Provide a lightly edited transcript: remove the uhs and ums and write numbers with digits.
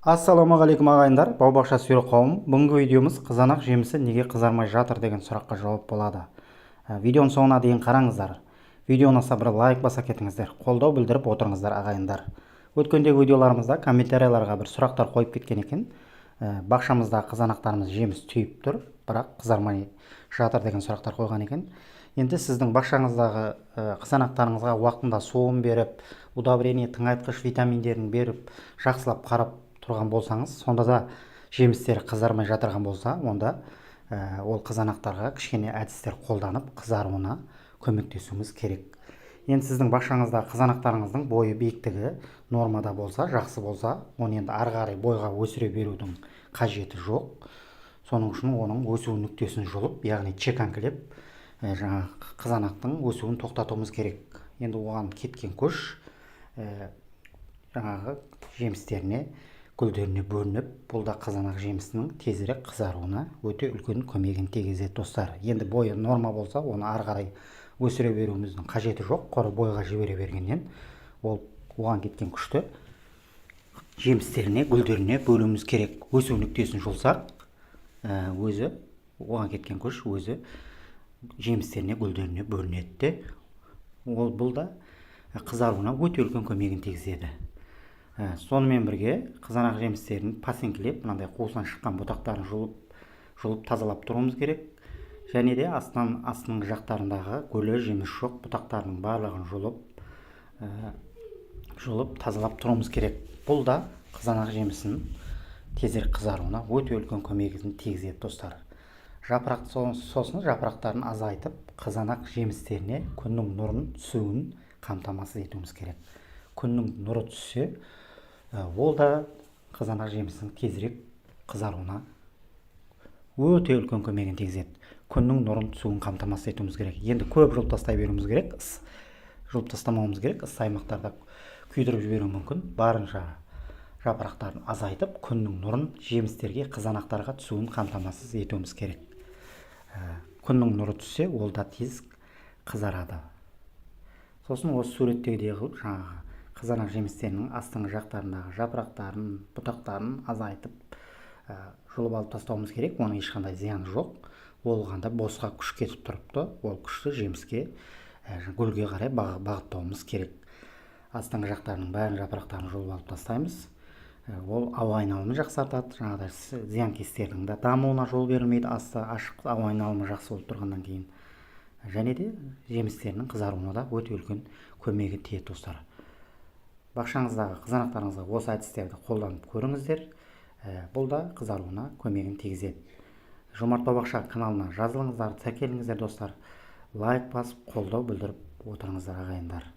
Ассалаумағалейкум, ағайындар, бау-бақша сүйер қауым! Бүгінгі видеомыз «Қызанақ жемісі неге қызармай жатыр?» деген сұраққа жауап болады. Видеоның соңына дейін қараңыздар. Видео ұнаса, бір лайк баса кетіңіздер, қолдау білдіріп отырыңыздар, ағайындар. Өткендегі видеоларымызда комментарияларға бір сұрақтар қойып кеткен екен. Бақшамызда қызанақтарымыз жеміс түйіп тұр, бірақ қызармай жатыр деген сұрақтар қойған екен. Енді сіздің бақшаңыздағы қызанақтарыңызға уақытында суын беріп, удобрение, тыңайтқыш, витаминдерін беріп, жақсылап қарап тұрған болсаңыз, сонда да жемістері қызармай жатырған болса, онда ол қызанақтарға кішкене әдістер қолданып, қызаруына көмектесуіміз керек. Енді сіздің бақшаңыздағы қызанақтарыңыздың бойы, биіктігі нормада болса, жақсы болса, оны енді ары қарай бойға өсіре берудің қажеті жоқ. Соның үшін оның өсу нүктесін жұлып, яғни чеканкілеп, жаңағы қызанақтың өсуін тоқтатуымыз керек. Енді оған кеткен күш жаңағы жемістеріне, гүлдеріне бөлініп, бұл да қызанақ жемісінің тезірек қызаруына өте үлкен көмегін тигізеді, достар. Енді бойы норма болса, оны ары қарай өсіре беруіміздің қажеті жоқ. Құры бойға жібере бергеннен, ол оған кеткен күшті жемістеріне, гүлдеріне бөлуіміз керек. Өсу нүктесін жұлсақ, өзі оған кеткен күш өзі жемістеріне, гүлдеріне бөлінеді де, ол бұл да қызаруына өте үлкен көмегін тигізеді. Сонымен бірге қызанақ жемістерін пасенкілеп, мынандай қуысынан шыққан бұтақтарын жұлып жұлып тазалап тұруымыз керек. Және де астынан, астының жақтарындағы гүлі, жемісі жоқ бұтақтарының барлығын жұлып, жұлып тазалап тұруымыз керек. Бұл да қызанақ жемісінің тезірек қызаруына өте үлкен көмегін тигізеді, достар. Жапырақ, сосын жапырақтарын азайтып, қызанақ жемістеріне күннің нұрын түсуін қамтамасыз етуіміз керек. Күннің нұры түссе, ол да қызанақ жемісінің тезірек қызаруына өте үлкен көмегін тигізеді. Күннің нұрын түсуін қамтамасыз етуіміз керек. Енді көп жұлып тастай беруіміз керек, жұлып тастамауымыз керек. Ыссы аймақтарда күйдіріп жіберуі мүмкін. Барынша жапырақтарын азайтып, күннің нұрын жемістерге, қызанақтарға түсуін қамтамасыз етуіміз керек. Күннің нұры түссе, ол да тез қызарады. Сосын осы суреттегідей қылып, жаңағы қызанақ жемістерінің астыңғы жақтарындағы жапырақтарын, бұтақтарын азайтып, жұлып алып тастауымыз керек. Оның ешқандай зияны жоқ. Ол да босқа күш кетіп тұрыпты. Ол күшті жеміске, гүлге қарай бағыттауымыз керек. Астыңғы жақтарының бәрін, жапырақтарын жұлып алып тастаймыз. Ол ауа айналымын жақсартады, жаңағыдай зиянкестердің де дамуына жол берілмейді, асты ашық, ауа айналымы жақсы болып тұрғаннан кейін. Және де жемістерінің қызаруына да өте үлкен көмегі тиеді, достар. Бақшаңыздағы қызанақтарыңызға осы әдістерді қолданып көріңіздер. Бұл да қызаруына көмегін тигізеді. Жомарт бау-бақша каналына жазылыңыздар, тіркеліңіздер, достар. Лайк басып, қолдау білдіріп отырыңыздар, ағайындар.